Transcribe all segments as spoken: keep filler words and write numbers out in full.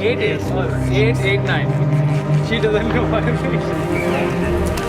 Eight, eight, eight, eight, nine. She doesn't know what it is.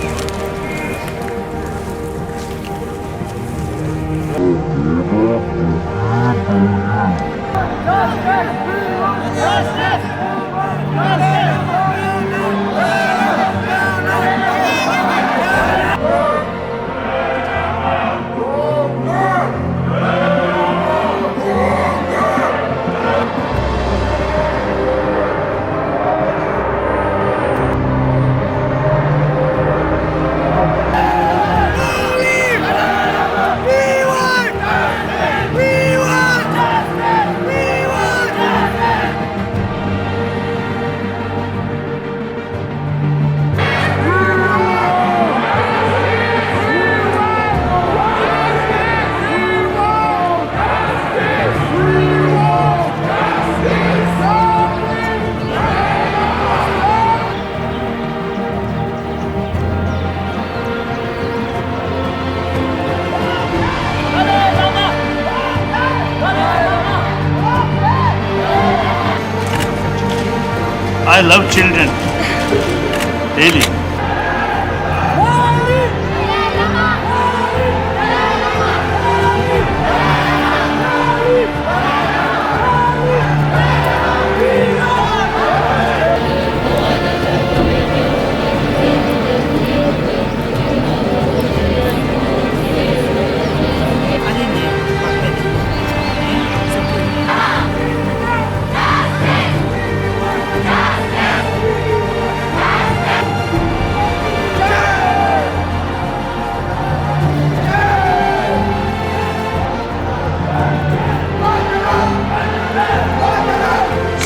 I love children. Really.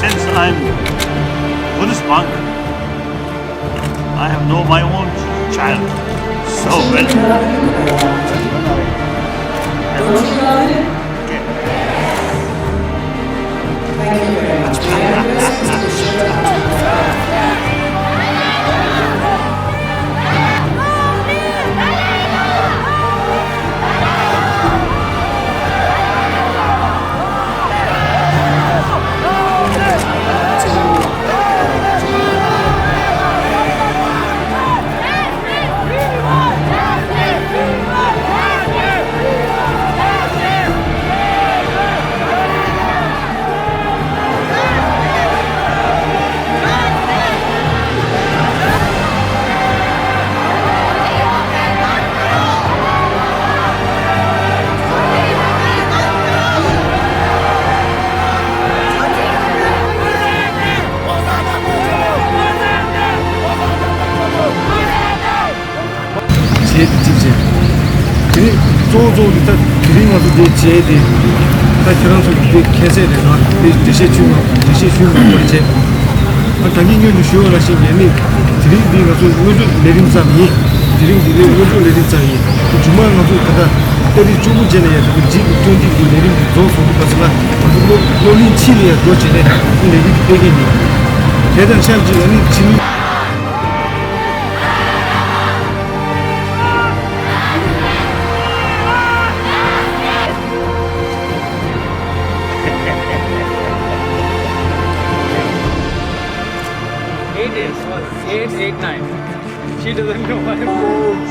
Since I'm Buddhist monk, I have know my own child so well. བྱས་ཏེ་གཅིག་བྱས། དེ་ནི་གཙོ་བོ་གཙོ་བོ་དེ་ད་དེ་རིང་ང་ཚོ་འདི་བྱས་ཏེ། ད་ཁྱེད་རང་ཚོ་འདི་ཁྱད་ཚད་རེད་ན་དེ་འགྲེལ་བཤད་ཞུས་མ་འགྲེལ་བཤད་ཞུས་མ་དགོས་པར་བྱས། ད་ད་གིན་སྔོན་དུ་ཞུས་པ་ནང་བཞིན་ཡིན་ནི། དེ་རིང་འདི་ང་ཚོ་སྔོན་འགྲོ་ལས་རིམ་ཙམ་ཡིན། དེ་རིང་འདི་ལས་སྔོན་འགྲོ་ལས་རིམ་ཙམ་ཡིན། དེ་རྗེས་མ་ང་ཚོ་ད་ལྟ་ཏ་རིག་བཅུ་དགུ་རྗེས་ལ་ཡ་དེ་རྗེས་ཀྱི་སྟོན་དེ་གི་ལས་རིམ་འདི་རྫོགས་སོང་དུས་ག་ཚོད་ལ་ང་ཚོ་སློབ་སློབ་གླིང་ཕྱི་ལ་ཡ་འགྲོ་བྱས་ནས་ལས་རིམ་སྤེལ་གི་ཡིན། དེ་དང་ཆབས་ཅིག་ཨ་ནི་ཕྱི་ལུས། Eight, eight, eight, eight, nine. She doesn't know what it is.